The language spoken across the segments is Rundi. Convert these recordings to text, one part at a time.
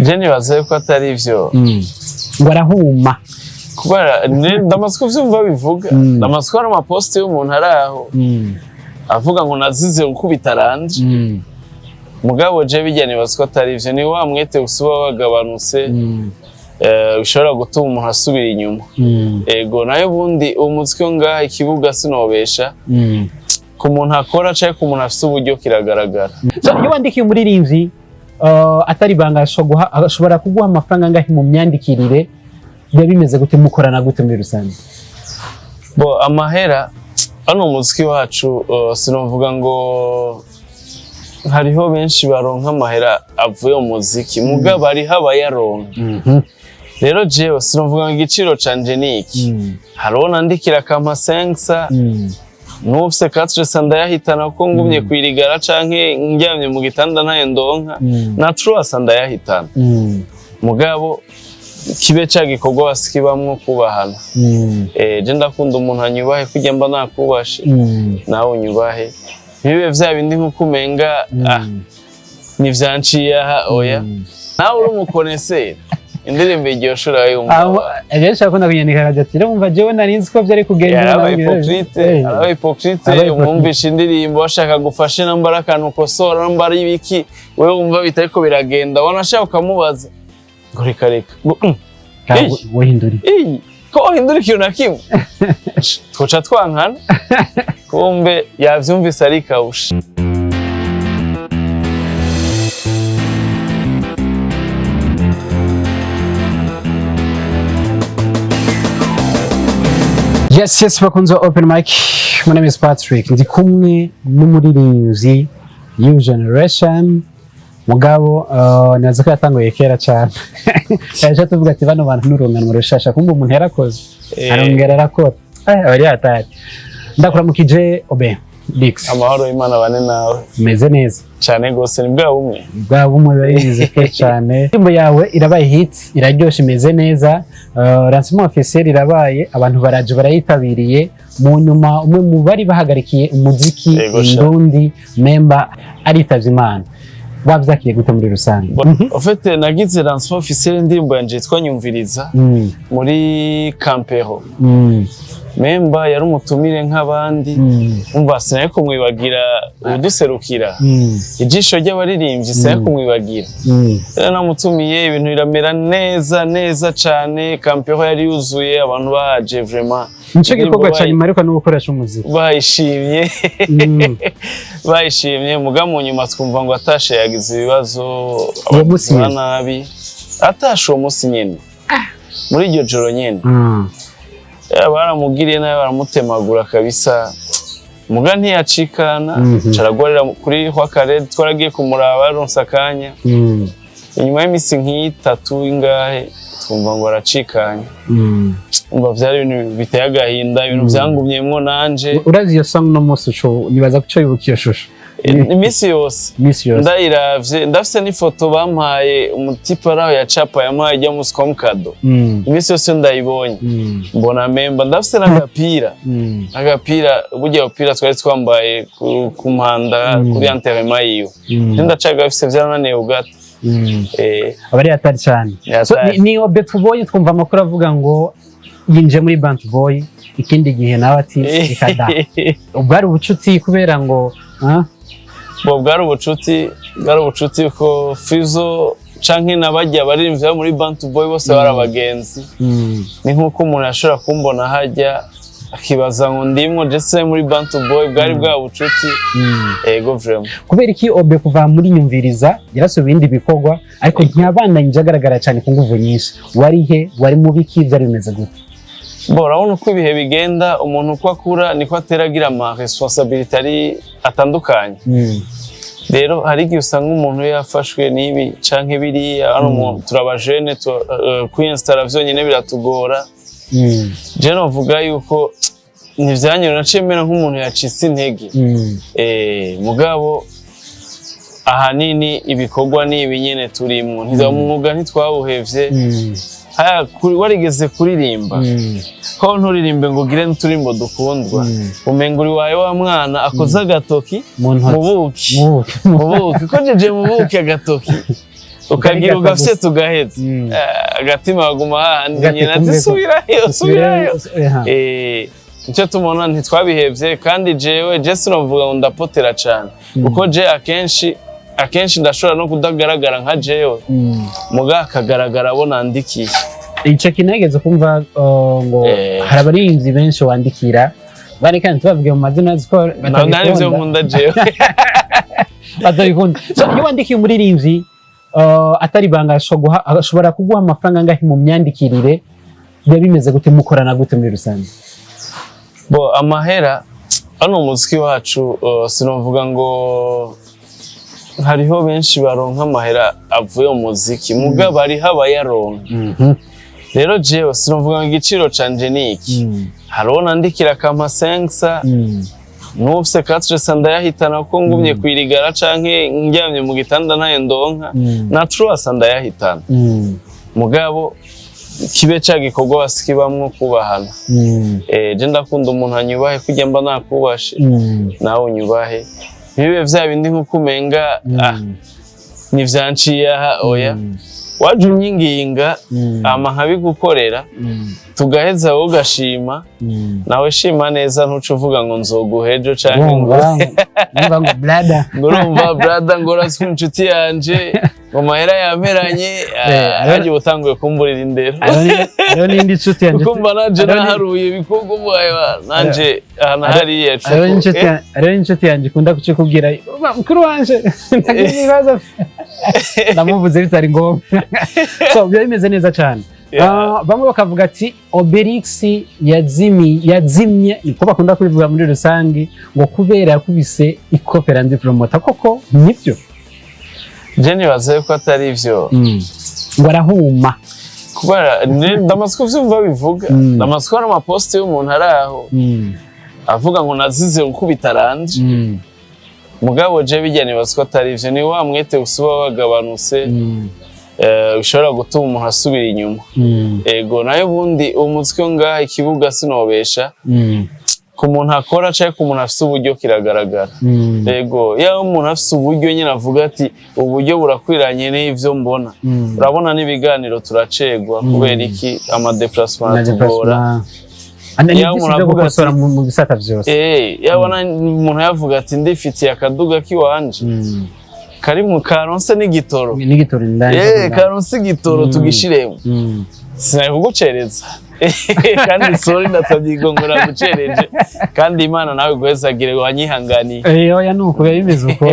Je nibaza yuko atari ivyo. Ngo arahuma. Kubera ndamaze kuvyumva bivuga, ndamaze kubona amaposti y'umuntu ari aho avuga ngo nazize gukubita Landry. Mugabo je bijya nibaza ko atari ivyo, ni wa mwete gusa uba wagabanutse, bishobora gutuma umuntu asubira inyuma. Ego, nayo ubundi umuziki wo ngaha ikibuga sinobesha, ku muntu akora canke ku muntu afise uburyo kiragaragara. So, iyo wandikiye umuririmbyi, atari ibanga, ashobora kuguha amafaranga angahe mu myandikirire? Biba bimeze gute, mukorana gute muri rusange? Bo amahera hano umuziki wacu, sinovuga ngo hariho benshi baronka amahera avuye mu muziki, mugabo hariho abayaronka. Rero jewe sinovuga ngo igiciro canje ni iki. Hariho nandikira akampa 500, n'ufise 400 ndayahitana, kuko ngumye kwirigara canke ndyamye mu gitanda ntayo ndonka, na 300 ndayahitana. Mugabo kibe ca gikorwa basikibamwo kubahana. Je ndakunda umuntu anyubahe kurya mba nakubashe, nawe unyubahe, ntibibe vya bindi nkuko umenga ntivyanciye aha, oya. Nawe uri umukoneseri, indirimbo iryoshe urayumva. Aho benshi bakunda kunyandika akaja ati "Urumva jewe nari nzi ko vyari kugenda." Araba hypocrite, araba hypocrite. Aba hypocrite. Umwumvisha indirimbo bashaka gufashe, namba ari akantu ukosora, namba ari ibiki, wewe wumva bitariko biragenda, wanashaka ukamubaza ngo reka reka ngo wahindura. Iyi ko wahindura ikintu na kimwe twoca twankana, kumbe yavyumvise ari kawusha. Yes, bakunze Open Mic. My name is Patrick. Ndi kumwe n'umuririmbyi New Generation. Mugabo nazi ko yatanguye kera cyane. Yaje tuvuga ati bano bantu n'urungano rushasha, kumbe umuntu yarakoze. Arongera arakora. Abari hatari. Ndakuramukije Obe Dix. Amahoro y'Imana bane nawe. Meze neza. Cane gose, ni bwa bumwe. Bwa bumwe barize ke cyane. Indirimbo yawe irabaye hit, iraryoshe, imeze neza. Lancement officiel irabaye, abantu baraje barayitabiriye. Mu nyuma umwe mu bari bahagarikiye umuziki Yego sha. Ndundi member aritavye Imana. Wavyakiriye gute muri rusange? En fait, nagize lancement officiel indirimbo yanje yitwa Nyumviriza muri Campero. Memba yari umutumire nk'abandi. Umva, sinari kumwibagira uduserukira. Ijisho ry'abaririmbyi, sinari kumwibagira. Rero namutumiye, ibintu biramera neza neza cane. Campero yari yuzuye, abantu baje vraiment. Nico Indirimbo gikorwa ca nyuma ariko no gukoresha umuziki. Bayishimye. Bayishimye, muga mu nyuma twumva ngo atashe yagize ibibazo. Uwo musi abagizi ba nyene? nabi atashe uwo musi nyene, muri iryo joro nyene. Baramugiriye nabi, baramutemagura kabisa, muga ntiyacikana. Caragwarira kuri Hwakarere, twaragiye kumuraba, yaronse akanya. Inyuma y'iminsi nk'itatu ingahe twumva ngo aracikanye. Umva, vyari ibintu biteye agahinda, ibintu vyangumyemwo nanje. Urazi iyo song no musi uco nibaza ko wibuka iyo shusho. Iminsi yose. Iminsi yose. Ndayiravye, ndafise n'ifoto bampaye, umutipe araho yacapa yampaye ijya musi kwa mukado. Iminsi yose ndayibonye mbona memba. Ndafise n'agapira, agapira, burya bupira twari twambaye ku mpanda, kuri enterrement yiwe. Ndacagafise, vyarananiye kugata. Aba ari hatari cyane. So, Hatari. ni Obe tubonye, twumva amakuru avuga ngo yinjiye muri Bantu Boy, ikindi gihe nawe ati reka da. Ubwo ari ubucuti kubera ngo ah? Bo bwari ubucuti, bwari ubucuti ko Fizo canke n'abajya baririmbyi bo muri Bantu Boy bose bari abagenzi. Ni nk'uko umuntu ashobora kumbona hajya akibaza ngo ndimwo jese muri Bantu Boy, bwari bwa bucuti. Ego vraiment. Kubera iki Obe kuva muri Nyumviriza yarasubiye ibindi bikorwa, ariko ntiyabandanyije agaragara cyane ku nguvu nyinshi? Wari he, wari mu biki, byari bimeze gute? Bo urabona uko ibihe bigenda, umuntu uko akura niko atera agira ama responsabilité ari atandukanye. Rero hari igihe usanga umuntu yafashwe n'ibi canke biriya. Hano turabajene, kwinstara vyonyene biratugora. Je novuga yuko ntivyanyura, naciye mera nk'umuntu yacitse intege. Mugabo ahanini ibikorwa ni ibi nyene turimwo, umwuga ntitwawuhevye. Haya, warigeze kuririmba, ko nturirimbe ngo ugire n'uturimbo dukundwa, umenga uri wawe wa mwana akoze agatoki mu ntoki mu buki. Mu buki. Mu buki, ko jeje mu buki agatoki. Ukagira Ukarigata ugafye gusa. Tugaheza. Agatima baguma hahandi Ugati nyina ati kumwe ko- subirayo, subirayo. Eha. Nicyo tubona, ntitwabihevye. Kandi jewe je sinovuga ngo ndapotera cane, kuko je akenshi akenshi ndashobora no kudagaragara nka jewe, muga akagaragara abo nandikiye. Ico kinageze kumva ngo hari abaririmbyi benshi wandikira bari, kandi tubavuge mu mazina ko Nta nivyo nkunda jewe. batabikunda. So iyo wandikiye umuririmbyi, atari ibanga, ashobora kuguha amafaranga angahe mu myandikirire? Biba bimeze gute? Mukorana gute muri rusange? Bo, amahera hano mu muziki wacu, sinovuga ngo hariho benshi baronka amahera avuye mu muziki, mugabo hariho abayaronka. Rero jewe sinovuga ngo igiciro canje ni iki. Hariho nandikira akampa 500, n'ufise 400 ndayahitana, kuko ngumye kwirigara canke ndyamye mu gitanda ntayo ndonka, na 300 ndayahitana. Mugabo kibe ca gikorwa basikibamwo kubahana. Je ndakunda umuntu anyubahe kurya mba nakubashe, nawe unyubahe, ntibibe vya bindi nkuko umenga ntivyanciye aha. Oya, waje unyinginga, ama nkabigukorera, tugaheza, wowe ugashima, nawe shima neza, ntuce uvuga ngo nzoguha ejo canke ngo Urumva urumva ngo brother. Ngo urumva brother, ngo uraswe inshuti yanje, ngo mahera yamperanye. Harya uba utanguye kumburira indero. Hariho n'indi nshuti yanjye. Kuko mba nanje hariho naharuye ibikorwa ubaye nanje aha na hariya. Hariho n'inshuti yanjye ikunda kukikubwira: "Mukuru wanje, ndagira ibibazo." Ndamuvuze bitari ngombwa. So biba bimeze neza cyane. Bamwe bakavuga ati Obelix yazimye, niko bakunda kubivuga muri rusange, ngo kubera yakubise ikofe Landry Promoter. Koko nibyo? Je nibaza yuko atari ivyo. Ngo arahuma. Kubera ndamaze kuvyumva bivuga, ndamaze kubona amaposti y'umuntu ari aho avuga ngo nazize gukubita Landry. Mugabo je bijya nibaza ko atari ivyo, ni wa mwete gusa uba wagabanutse, bishobora gutuma umuntu asubira inyuma. Ego, nayo ubundi umuziki wo ngaha, ikibuga sinobesha, ku muntu akora canke ku muntu afise uburyo kiragaragara. Ego, yaba umuntu afise uburyo nyine avuga ati uburyo burakwiranye n'ivyo mbona. Urabona n'ibiganiro turacegwa kubera iki? Ama déplacement Na atugora. déplacement. Ni Yaba byinshi umuntu byo avuga gukosora mu bisata byose. Yabona umuntu yavuga ati ndifitiye akaduga k'iwanje kari mu karonse n'igitoro. N'igitoro indani. Karonse igitoro, tugishiremo. Sinari kugucereza kandi, sorry, ndasabye ngo nagucereje, kandi Imana nawe guhezagire, wanyihanganiye. Oya, nuko biba bimeze uko.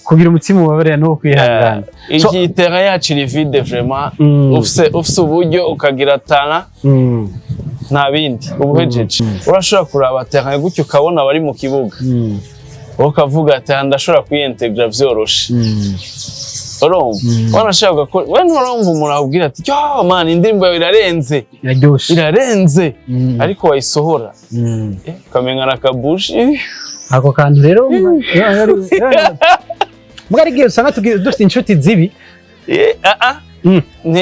Kugira umutima ubabarira ni uwo kwihangana. Iki terrain yacu iri vide vraiment. Ufise uburyo, ukagira talent, nta bindi ubuhejeje. Urashobora kuraba terrain gutyo, ukabona abari mu kibuga, wowe ukavuga ati aha ndashobora kwiyintegra vyoroshe. Urumva wanashaka ugakora, we nturumva umuntu akubwira ati yo man, indirimbo yawe irarenze. Iraryoshe. Irarenze, ariko wayisohora, ukamenga na kabushi. Ako kantu rero mbwa ari igihe usanga dufite inshuti zibi.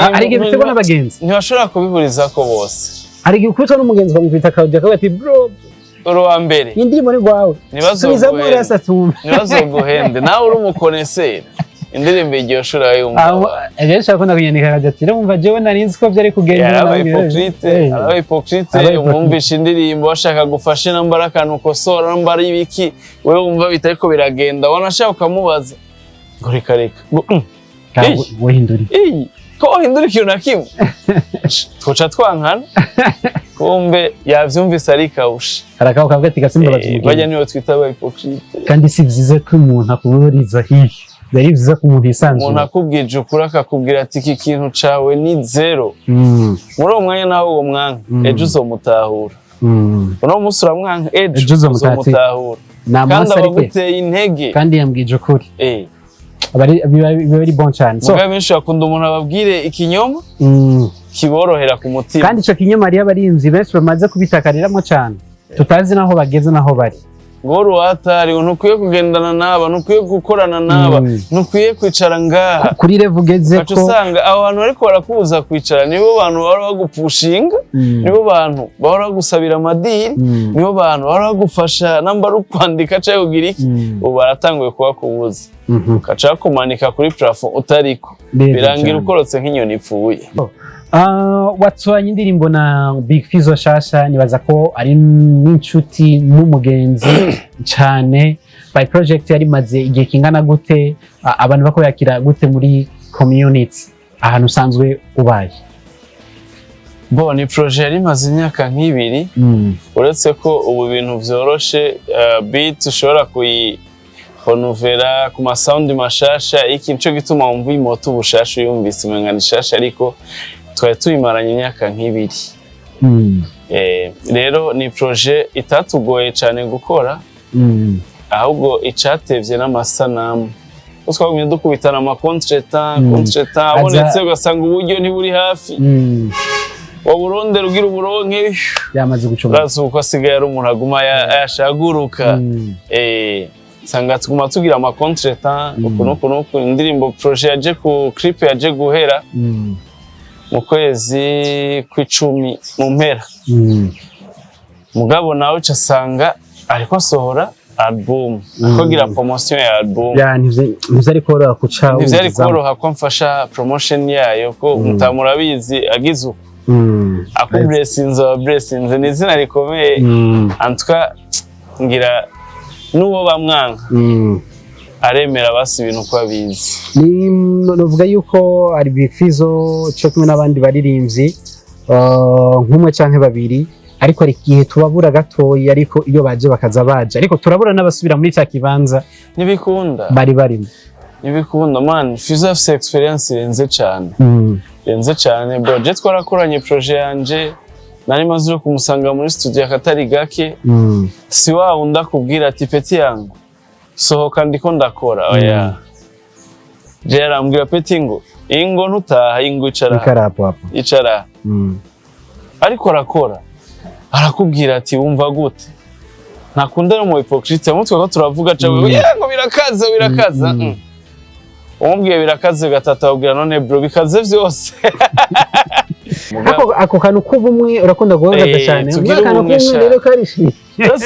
Hari igihe biterwa n'abagenzi. Ntibashobora kubihurizako bose. Hari igihe ukubitwa n'umugenzi, ukamukubita akawudiyo, akavuga ati bro, uri uwa mbere. Iyi ndirimbo ni rwawe. Ntibazoguhende. Subizamo rero tumve. Ntibazoguhende, nawe uri umu connaisseur, indirimbo iryoshe urayumva. Benshi bakunda kunyandika akavuga ati wumva jewe nari nzi ko byari kugenda. Araba hypocrite, araba hypocrite. Aba hypocrite. Umwumvisha indirimbo, bashaka gufasha nambara akantu ukosora, nambara ibiki, wewe wumva bitariko biragenda, wanashaka ukamubaza ngo reka reka, ngo wahindura. Iyi ko wahindura ikintu na kimwe twoca twankana, kumbe yavyumvise ari kawusha. Hari akabo kavuga ati gasimba. Bajya nibo twita aba hypocrite. Kandi si byiza ko umuntu akuburiza hirya, byari byiza ko umuntu Umuntu yisanzura. akubwije ukuri, akakubwira ati iki kintu cawe ni zéro, muri uwo mwanya nawe uwo mwanka, ejo uzomutahura. Uno munsi uramwanka, ejo Ejo uzomutahura. uzomutahura. Ni Kandi amaraso ariko abaguteye intege. Kandi yambwije ukuri. Biba ari bon cyane. So, Mugabo benshi bakunda umuntu ababwire ikinyoma, kiborohera ku mutima. Kandi ico kinyoma hariyo abarinzi benshi bamaze kubitakariramo cyane, tutazi naho bageze naho bari. Ngo ruhatari, ntukwiye kugendana n'aba, ntukwiye gukorana n'aba, ntukwiye kwicara ngaha. Kuri level ugeze Ugaca ko usanga abo bantu bariko barakubuza kwicara nibo bantu bahora bagupushinga, nibo bantu bahora bagusabira ama deal, nibo bantu bahora bagufasha namba ari ukwandika canke kugira iki. Ubu baratanguye kubakubuza, ugaca bakumanika kuri plafond utariko. Neza birangira cyane. ukorotse nk'inyoni ipfuye. Ah, watsoanye indirimbo na Big Fizzo shasha, nibaza ko ari n'inshuti n'umugenzi cyane. By project yari imaze igihe kingana gute? Ah, abantu bako yakira gute muri community ahantu usanzwe ubaye? Bo, ni projet yari imaze imyaka nk'ibiri, uretse ko ubu ibintu vyoroshe, beat ushobora kuyihonovera ku ma sound mashasha iki. Nico gituma wumva imoto ubushasha, uyumvise umenga ni shasha, ariko twari tuyimaranye imyaka nk'ibiri. Rero ni projet itatugoye cane gukora, ahubwo icatevye n'amasanamu, ko twagumye dukubitana ama contretemps, contretemps abonetse ugasanga uburyo ntiburi hafi, waburondera ugira uburonke, yamaze gucunga. Urazi uko asigaye ari umuntu aguma yashaguruka. Nsanga tuguma tugira ama contretemps uku nuku nuku. Indirimbo, projet yaje ku clip yaje guhera mu kwezi kw'icumi mu mpera. Mugabo nawe uca asanga ariko asohora album, ariko agira promotion ya album. Ya, ntivyari koroha kuca Ntivyari winjizamo. koroha ko mfasha promotion yayo, ko mutamurabizi agize uko akublessinze, aba blessinze, ni izina rikomeye. En tout cas, ngira n'uwo bamwanka aremera basi ibintu uko abizi. Ni novuga yuko ari Big Fizzo cyo kumwe n'abandi baririmbyi, nk'umwe canke babiri, ariko hari igihe tubabura gatoyi, ariko iyo baje bakaza baje, ariko turabura n'abasubira muri cya kibanza Ntibikunda. bari barimo. Ntibikunda, man. Fizzo afise experience irenze cane, irenze cane, bro. Je twarakoranye projet yanje, nari maze no kumusanga muri studio akatari gake. Si wa wundi akubwira ati: "Petit yangu, sohoka, ndiko ndakora." Oya, je yarambwira: "Petit, ngo ingo ntutaha, ingo icara." Ikara hapo hapo. Icara. Ariko arakora, arakubwira ati: "Wumva gute?" Ntakunda no mu hypocrite mutwe ko turavuga ca mm. Ngo birakaze, birakaza. Umubwiye birakaze gatatu, abwira: "None bro, bikaze vyose?" Ako kantu k'ubumwe urakunda guhagaza cyane. Tugire akantu ubumwe k'ubumwe sha. Rero karishe.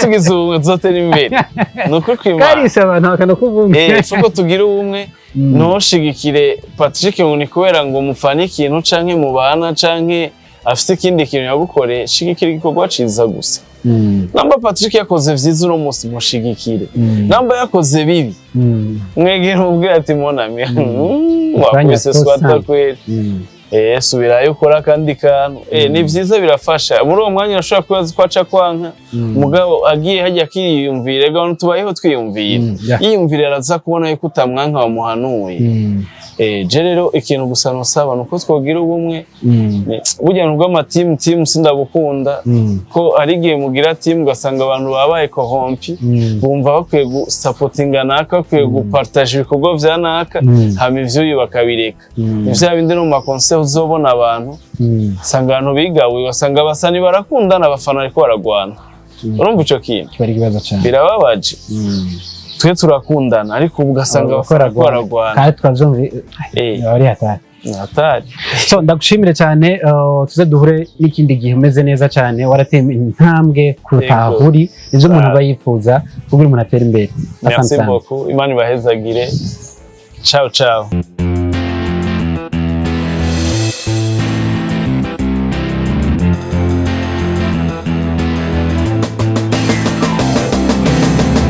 Tugize ubumwe tuzotera imbere, ni ukuri kw'Imana. Karishe abantu akantu k'ubumwe. Fuko tugire ubumwe. Ntushigikire Patrick ngo ni kubera ngo mupfane ikintu canke mubana canke afise ikindi kintu yagukoreye. Shigikira igikorwa ciza gusa. Namba Patrick yakoze vyiza uno munsi, mushigikire. Namba yakoze bibi, mwegere umubwire ati: "Mon ami, wakubise swata kweli. Subirayo ukora akandi kantu." Ni vyiza, birafasha. Muri uwo mwanya urashobora kubaza ko aca kwanka, mugabo agiye hajya akiyumvira. Ega tubayeho twiyumvira. Yiyumvira, araza kubona yuko utamwanka, wamuhanuye. Je rero ikintu gusa nosaba nuko twogira ubumwe. Burya nubwo ama team, team sindabukunda, ko hari igihe mugira team ugasanga abantu babaye corrompus, bumva bakwiye gusapotinga naka, bakwiye gupartaja ibikorwa vya naka, hama ivyuyu bakabireka. Ni vya bindi no mu ma concert uzobona abantu, usanga abantu bigabuye, ugasanga abasani barakundana, abafana ariko baragwana. Urumva ico kintu? Kiba ari ikibazo cyane. Birababaje. Twe turakundana, ariko ubu ugasanga abafana bariko baragwana. Kandi twavyumva ari hatari. Ni hatari. So ndagushimire cyane, tuze duhure n'ikindi gihe umeze neza cyane, warateye intambwe kuruta aho uri, nivyo umuntu aba yifuza kugira umuntu atere imbere. Asante Merci sana. beaucoup, Imana ibahezagire. Ciao ciao.